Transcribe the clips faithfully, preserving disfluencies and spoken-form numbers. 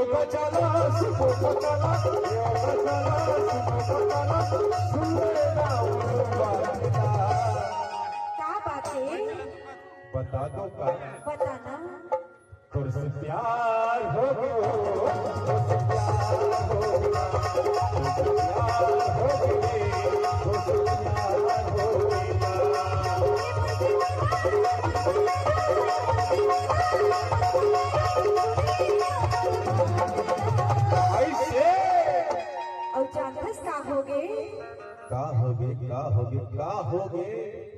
बचाला, सुबह बचाला, यो बचाला, सुबह बचाला, सुंदर नाम बचाला। का बात है? बता दो का? बताना। तोर से प्यार हो गयो, तोर से प्यार हो गयो, तोर से प्यार हो गयो, तोर से प्यार हो गयो। ऐसे। अउ जानथस का होगे? का होगे, का होगे, का होगे?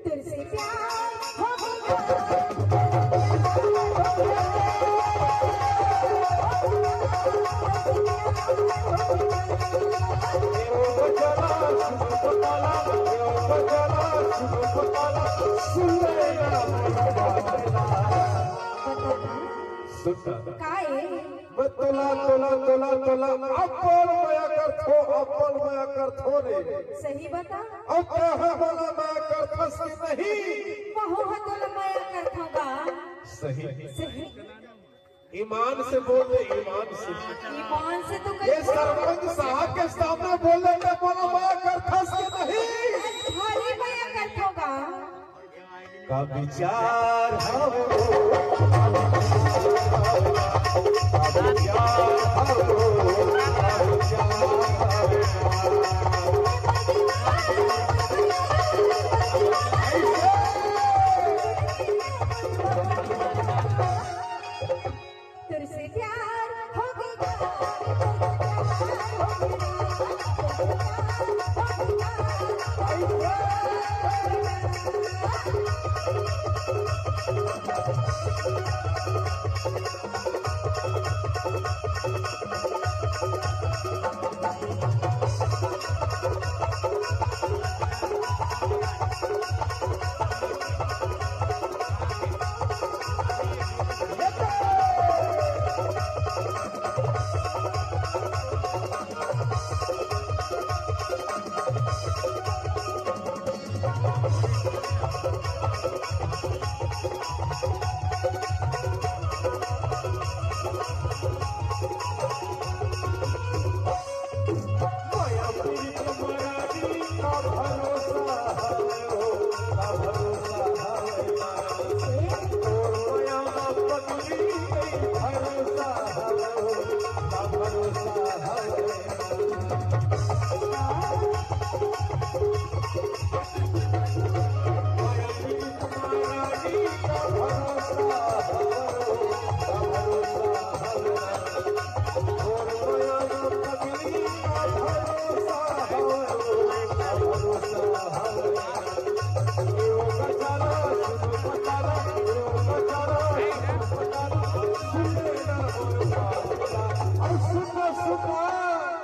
तुझसे प्यार हो गया। सुन ना। काय? मैं तोला, तोला, तोला, तोला, अब्बड़ मया करथों, अब्बड़ मया करथों रे। सही बता। अउ तैं हा मोला मया करथस कि नहीं? महूं हा तोला मया करथों गा। सही। सही। ईमान से बोल दे, ईमान से। ईमान से तो ये कहीं सरपंच साहब के सामने बोल दे, तैं मोला मया करथस कि नहीं? भारी मया करथों गा। का विचार हवे वो? का विचार हवे वो? का विचार हवे वो? तुझसे प्यार हो गया, तुझसे प्यार हो गया, तुझसे प्यार हो गया।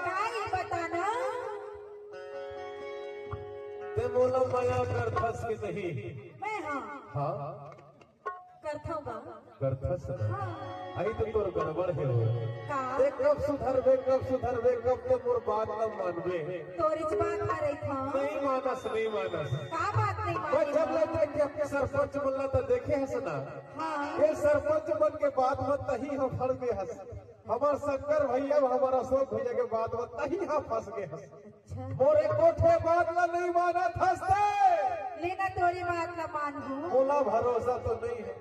का ये बताना? ते मोला मया करथस कि नहीं? मैं हाँ। हाँ। करथंव गा। करथस ना? हाँ। अई तो तोर गड़बड़ हे वो। का? ते कब सुधरबे, कब सुधरबे, कब ते मोर बात ला मानबे? तोरिच बात ला रहिथंव। नहीं मानस, नहीं मानस। का बात नहीं मैं मानस? जब ले देखे सरपंच मन ला त देखे हस ना? हाँ। ये सरपंच मन के बात म तहीं ह फंस गे हस। हमर शंकर भैया, हमर अशोक भैया के बात म तहीं ह फंस गे हस। अच्छा। मोर एको ठे बात ला नहीं मानत हस ते। ले ना तोरी बात ला मानहूँ। मोला भरोसा तो नहीं है।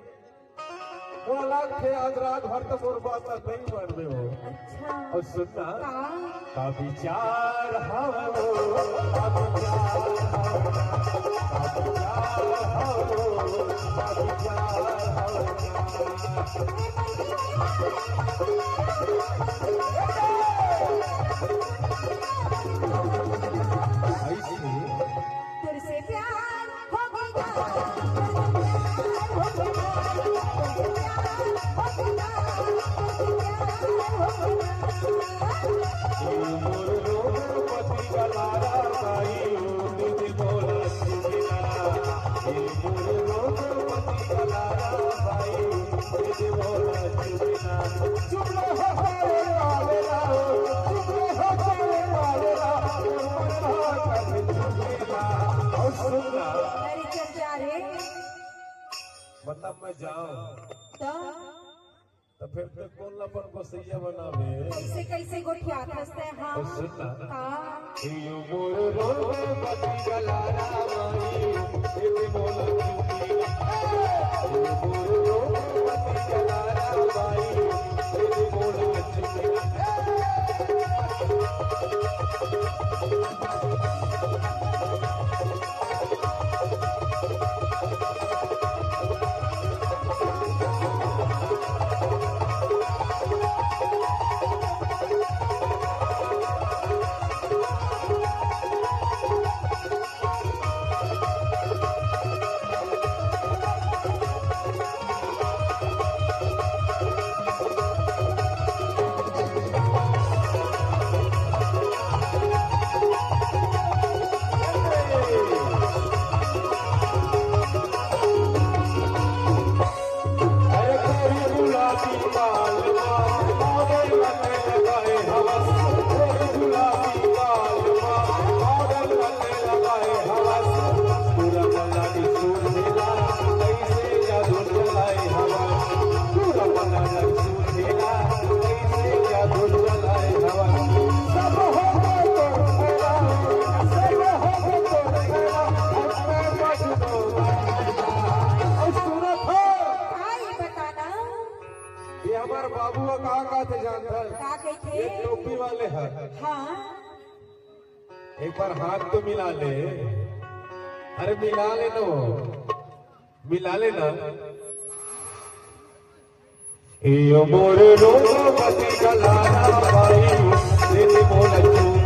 मोला लगथे आज रात भर तो मोर बात ला नहीं मानबे वो। अच्छा। अउ सुन ना। का? का विचार हवे वो, का विचार हवे वो, का विचार हवे वो, का विचार हवे वो। ऐसे तुझसे प्यार हो गया, तुझसे प्यार हो गया, तुझसे प्यार हो गया, तुझसे प्यार हो गया। अरे चल जा रे। मतलब मैं जाऊं? तो? त फेर ते कोन ला अपन गोसैया बनाबे? कइसे, कइसे गोठियाथस ते? हाँ। तो सुन ना। हाँ। यो मोर रोगवती कलारा माई, ये मोला चुनिया। यो मोर रोगवती कलारा माई, ये मोला चुनिया। का ये बताना? ये हमर बाबू ह का कथे जानथस? का कथे? ये टोपी वाले ह। हाँ। एक बार हाथ तो मिला ले। अरे मिला ले ना, मिला ले ना। यो मोर रोगवती कलारा माई, तेरी मोला चुनिया।